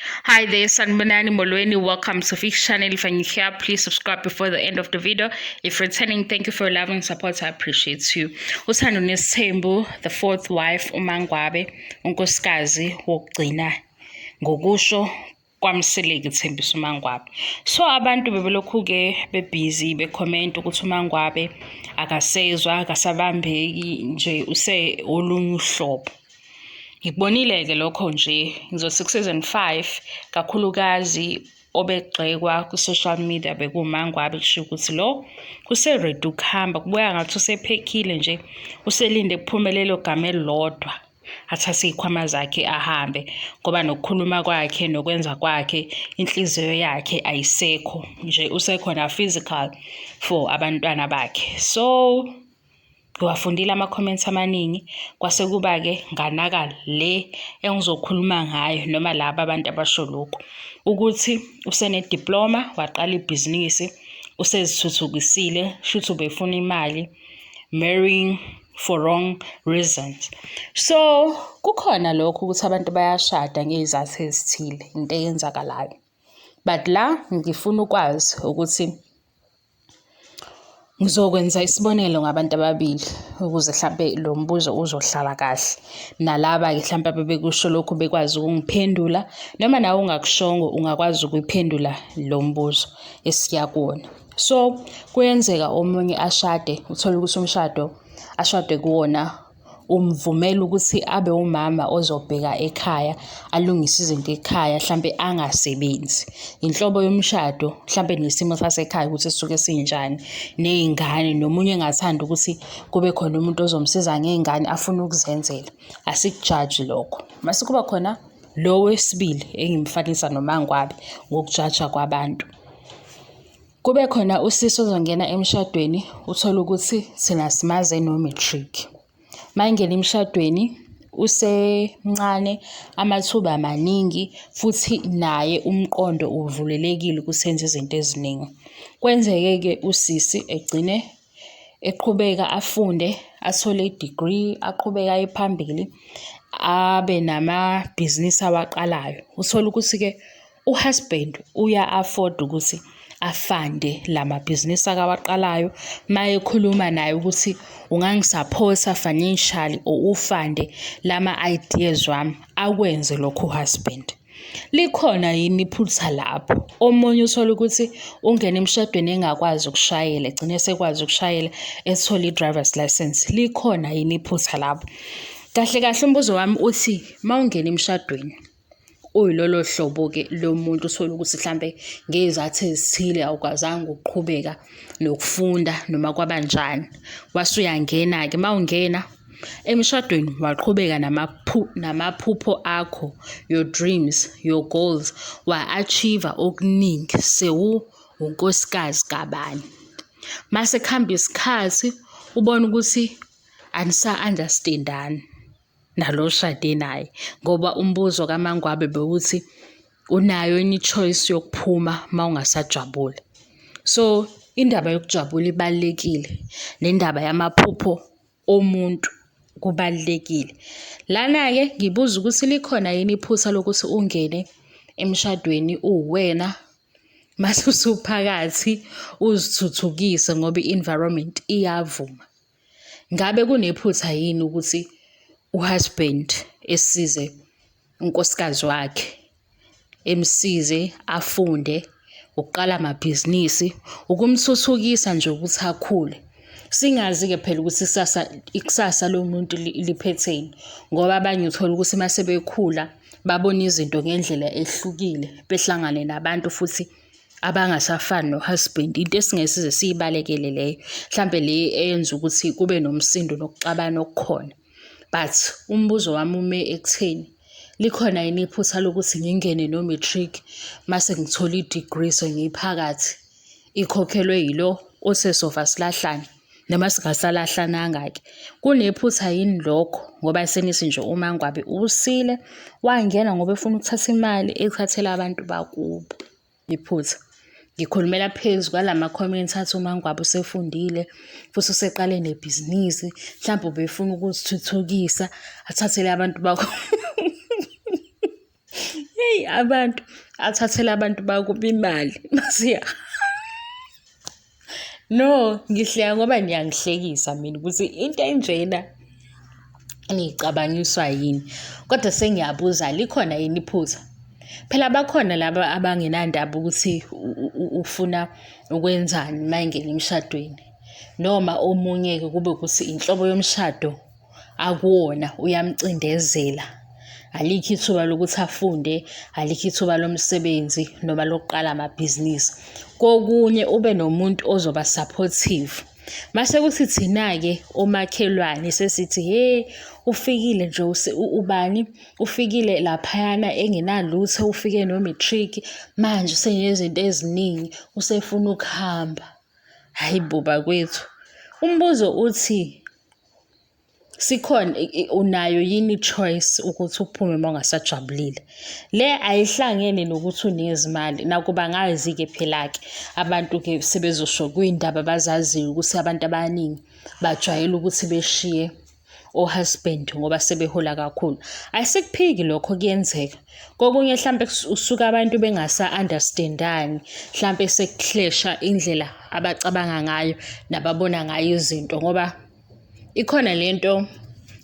Hi there, Sanibonani Molweni. Welcome to Fish Channel. If you're here, please subscribe before the end of the video. If returning, thank you for your love and support. I appreciate you. Uthando Nesithembu, the fourth wife, uMangwabe, unkosikazi wokugcina ngokusho kwaMseleku Thembisa uMangwabe. So abantu bebelokhu-ke bebhizi be-comment ukuthi uMangwabe akasezwa, akasabambeki nje use olunye uhlobo. Ngikubonile-ke lokho nje ngizothi ku-season 5 kakhulukazi obegxekwa ku-social media bekuwuMangwabe kusho ukuthi lo use-ready ukuhamba kubuya ngathi usephekhile nje uselinde kuphume lelo gama elilodwa athathe iy'khwama zakhe ahambe ngoba nokukhuluma kwakhe nokwenza kwakhe inhliziyo yakhe ayisekho nje usekhona physical for abantwana bakhe. So ngiwafundile ama-comments amaningi kwase kuba-ke nganaka le engizokhuluma ngayo noma laba abantu abasho lokhu ukuthi usene-diploma waqala ibhizinisi usezithuthukisile shuthi ubefuna imali marrying for wrong reasons. So kukhona lokho ukuthi abantu bayashada ngey'zathu ezithile into eyenzakalayo but la ngifuna ukwazi ukuthi ngizokwenza isibonelo ngabantu ababili ukuze hlampe lo mbuzo uzohlala kahle. Nalaba-ke hlampe abebekusho lokhu bekwazi ukungiphendula noma nawe ungakushongo ungakwazi ukuyiphendula lo mbuzo esiya kuwona. So kuyenzeka omunye ashade uthole ukuthi umshado ashade kuwona umvumela ukuthi abe umama ozobheka ekhaya, alungise izinto ekhaya, hlampe angasebenzi. Inhlobo yomshado hlampe nesimo sasekhaya ukuthi sisuke sinjani, ney'ngane, nomunye engathanda ukuthi kube khona umuntu ozomsiza ngey'ngane afune ukuzenzela. Asikujaji lokho. Mase kuba khona lo wesibili engimfanisa noMangwabe ngokujaja kwabantu. Kube khona usisi ozongena emshadweni uthole ukuthi thina simaze no-matric. Uma engena emshadweni usemncane, amathuba maningi futhi naye umqondo uvulelekile ukuthi enze izinto eziningi. Kwenzeke-ke usisi egcine eqhubeka afunde athole i-degree, aqhubeke aye phambili abe namabhizinisi awaqalayo. Uthole ukuthi-ke u-husband uya-afford ukuthi afande la mabhizinisi akawaqalayo. Uma ekhuluma naye ukuthi ungangisaphotha financially or ufande lama-ideas wami, akwenze lokho u-husband. Likhona yini iphutha lapho? Omunye uthole ukuthi ungene emshadweni engakwazi ukushayela, egcine esekwazi ukushayela ethole i-driver's license. Likhona yini iphutha lapho? Kahle kahle umbuzo wami uthi uma ungena emshadweni uyilolo hlobo-ke lomuntu uthole ukuthi hlampe ngey'zathu ezithile awukwazanga ukuqhubeka nokufunda noma kwabanjani. Wase uyangena-ke, uma ungena emshadweni waqhubeka namaphupho akho, your dreams, your goals, wa-achieve-a okuningi sewunkosikazi kabani. Mase kuhamba isikhathi ubone ukuthi anisa-understand-ani nalo oshade naye ngoba umbuzo kaMangwabe bewuthi unayo yini i-choice yokuphuma uma ungasajabuli. So indaba yokujabula ibalulekile nendaba yamaphupho omuntu kubalulekile. Lana-ke ngibuza ukuthi likhona yini iphutha lokuthi ungene emshadweni uwuwena mase usuphakathi uzithuthukise ngoba i-environment iyavuma. Ngabe kunephutha yini ukuthi u-husband esize unkosikazi wakhe, emsize afunde ukuqala amabhizinisi, ukumthuthukisa nje ukuthi akhule? Singazi-ke phela ukuthi ikusasa, ikusasa lomuntu liphetheni ngoba abanye uthola ukuthi uma sebekhula babona izinto ngendlela ehlukile, behlangane nabantu futhi abangasafani no-husband. Into esingeke size siyibalekele leyo, hlampe le eyenza ukuthi kube nomsindo nokuxabana okukhona. But umbuzo wami ume ekutheni, likhona yini iphutha lokuthi ngingene no-matric mase ngithole i-degree sengiphakathi, ikhokhelwe yilo othe sofa silahlane noma singasalahlananga-ke. Kunephutha yini lokho? Ngoba senithi nje uMangwabe usile wangena ngoba efuna ukuthatha imali ethathela abantu bakubo. Iphutha. Ngikhulumela phezu kwalama-comments athi uMangwabe usefundile futhi useqale nebhizinisi, mhlawumbe ubefuna ukuzithuthukisa athathele abantu bakho. Heyi abantu, athathele abantu bakubo imali masiya. No, ngihleka ngoba niyangihlekisa mina ukuthi into enjena niyicabangiswa yini. Kodwa sengiyabuza, likhona yini iphutha? Phela bakhona laba abangenandaba ukuthi ufuna ukwenzani uma engena emshadweni. Noma omunye-ke kube ukuthi inhlobo yomshado akuwona uyamcindezela. Alikho ithuba lokuthi afunde, alikho ithuba lomsebenzi noma lokuqala amabhizinisi. Kokunye ube nomuntu ozoba supportive. Mase kuthi thina-ke omakhelwane sesithi he ufikile nje ubani ufikile laphayana engenalutho ufike no-matric manje usenezinto eziningi usefuna ukuhamba. Hhayi bo bakwethu. Umbuzo uthi sikhona unayo yini i-choice ukuthi uphume uma ungasajabulile? Le ayihlangene nokuthi unezimali nakuba ngazi-ke phela-ke abantu-ke sebezosho kwiy'ndaba abazaziyo ukuthi abantu abaningi bajwayele ukuthi beshiye o-husband ngoba sebehola kakhulu. Asikuphiki lokho kuyenzeka. Kokunye hlampe usuke abantu bengasa-understand-ani, hlampe sekuklesha indlela abacabanga ngayo nababona ngayo izinto ngoba ikhona lento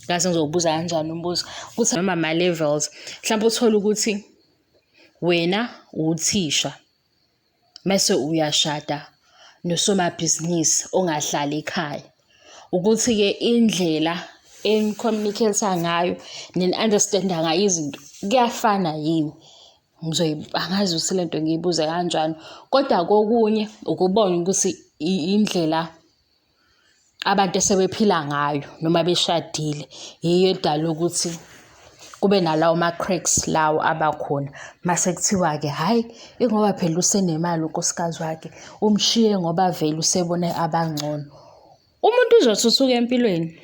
ngaze ngizokubuza kanjani umbuzo ukuthi noma ama-levels mhlawumbe uthole ukuthi wena uwuthisha mese uyashada nosomabhizinisi ongahlali ekhaya. Ukuthi-ke indlela eni-communicate-a ngayo neni-understand-a ngayo izinto kuyafana yini? Angazi ukuthi le nto ngiyibuze kanjani, kodwa kokunye ukubona ukuthi indlela abantu esebephila ngayo noma beshadile yiyo edala ukuthi kube nalawo ma-cracks lawo abakhona. Mase kuthiwa-ke hhayi, ingoba phela usenemali unkosikazi wakhe, umshiye ngoba vele usebone abangcono. Umuntu uzothuthuka empilweni,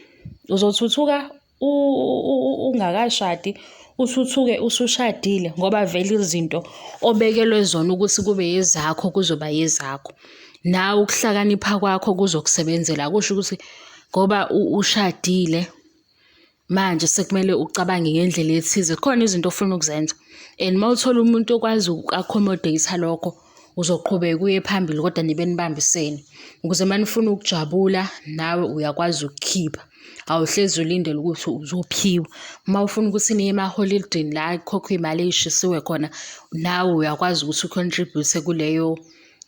uzothuthuka ungakashadi, uthuthuke usushadile ngoba vele izinto obekelwe zona ukuthi kube ezakho kuzoba ezakho. Nawe ukuhlakanipha kwakho kuzokusebenzela, akusho ukuthi ngoba ushadile manje sekumele ucabange ngendlela ethize. Kukhona izinto ofuna ukuzenza and uma uthola umuntu okwazi uku-accommodate-a lokho, uzoqhubeka uye phambili kodwa nibe nibambisene. Ukuze uma nifuna ukujabula nawe uyakwazi ukukhipha, awuhlezi ulindele ukuthi uzophiwa. Uma ufuna ukuthi niye emaholidini la kukhokhwa iy'mali ey'shisiwe khona, nawe uyakwazi ukuthi u-contribute kuleyo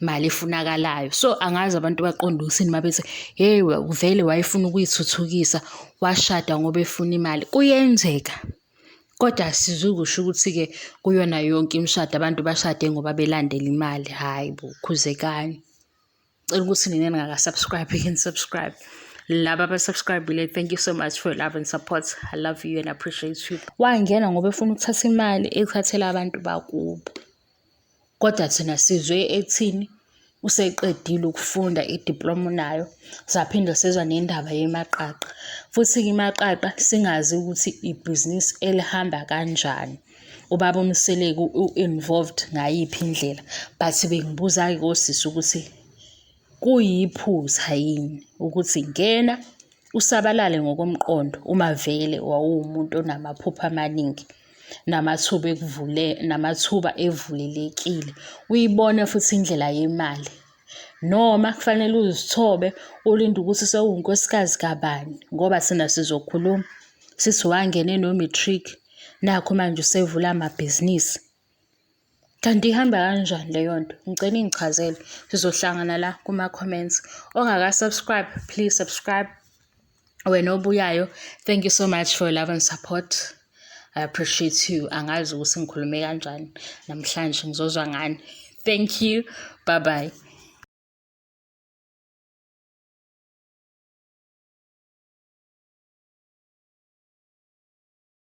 mali efunakalayo. So, angazi abantu baqonde ukuthini uma bethi, hheyi vele wayefuna ukuy'thuthukisa, washada ngoba efuna imali. Kuyenzeka, kodwa asizukusho ukuthi-ke kuyona yonke imishado abantu bashade ngoba belandela imali. Hhayi bo, khuzekani. Cela ukuthi nina eningaka-subscribe-i ni-subscribe. Laba aba-subscribe-ile, thank you so much for your love and support. I love you and appreciate you. Wangena ngoba efuna ukuthatha imali ethathela abantu bakubo. Kodwa thina sizwe ethini useqedile ukufunda i-diploma unayo, saphinde sezwa nendaba yemaqaqa. Futhi-ke imaqaqa singazi ukuthi ibhizinisi elihamba kanjani. Ubaba uMseleku u-involved ngayiphi indlela. But bengibuza-ke kosisi ukuthi kuyiphutha yini ukuthi ngena usabalale ngokomqondo uma vele wawuwumuntu onamaphupho amaningi namathuba ekuvule namathuba evulelekile, uyibone futhi indlela yemali. Noma kufanele uzithobe ulinde ukuthi sewunkosikazi kabani ngoba thina sizokhuluma sithi wangena eno-matric nakhu manje usevula amabhizinisi. Kanti ihamba kanjani leyo nto? Ngicela ningichazele. Sizohlangana la kuma-comments. Ongaka-subscribe, please subscribe. Wena obuyayo, thank you so much for your love and support. I appreciate you. Angazi ukuthi ngikhulume kanjani namhlanje, ngizozwa ngani. Thank you. Bye bye.